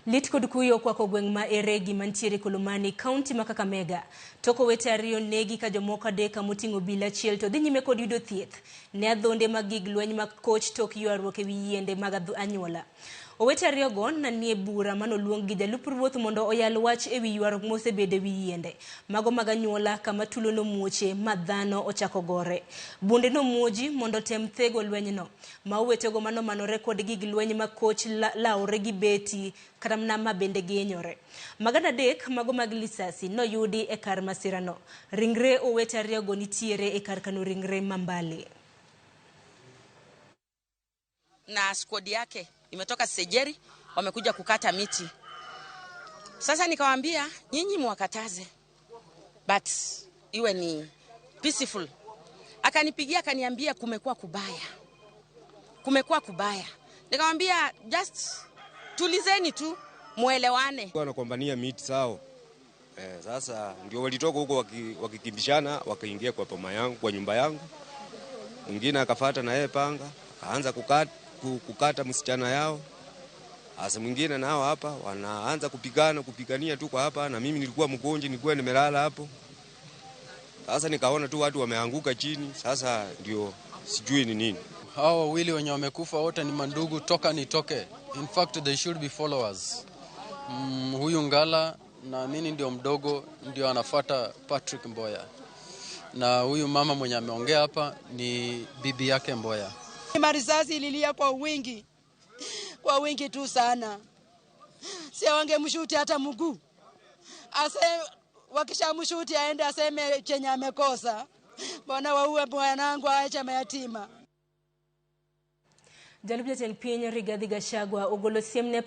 Lit kod kuyo okwako gweng' ma Eregi mantiere Kolomani, kaunti ma Kakamega. Tok owete ariyo negi ka jomoko adek moting'o obila achiel to dhi nyime kod yudo thieth ne adhonde mag gig lweny mag koch tok ywaruok ewi yiende mag anyuola. Owete ariyogo nanie bura manoluong gi jalup ruoth mondo oyal wach ewi ywaruok mosebedo ewi yiende mago mag anyuola kama tulo nomuoche ma dhano ochako gore. Bunde nomuoji mondo tem thego lwenyno ma owetego manomanore kod gig lweny ma koch lawre gi beti kata mana ma bende gihinyore. Magana 3 mago mag lisasi noyudi e kar masirano. Ringre owete ariyogo nitiere e kar kano ringre ma Mbale. Na squad yake imetoka Sejeri, wamekuja kukata miti. Sasa nikawaambia nyinyi mwakataze, but iwe ni peaceful. Akanipigia akaniambia kumekuwa kubaya, kumekuwa kubaya. Nikamwambia just tulizeni tu muelewane. Wanakombania miti sawa. Sasa ndio walitoka huko wakikimbishana wakaingia kwa poma yangu, kwa nyumba yangu. Mwingine akafuata na yeye panga, akaanza kukata msichana yao. Asa mwingine nao hapa wanaanza kupigana, kupigania tu kwa hapa, na mimi nilikuwa mgonjwa, nilikuwa nimelala hapo. Sasa nikaona tu watu wameanguka chini, sasa ndio sijui ni nini. Hao wawili wenye wamekufa wote ni mandugu toka nitoke. In fact they should be followers. Huyu Ngala naamini ndio mdogo, ndio anafuata Patrick Mboya. Na huyu mama mwenye ameongea hapa ni bibi yake Mboya. Marisasi ililia kwa wingi, kwa wingi tu sana. Si wangemshuti hata mguu. Wakishamshuti aende aseme chenye amekosa. Mbona waue mwanangu aache mayatima? Jalup jatend piny Rigathi Gachagua ogolo siem ne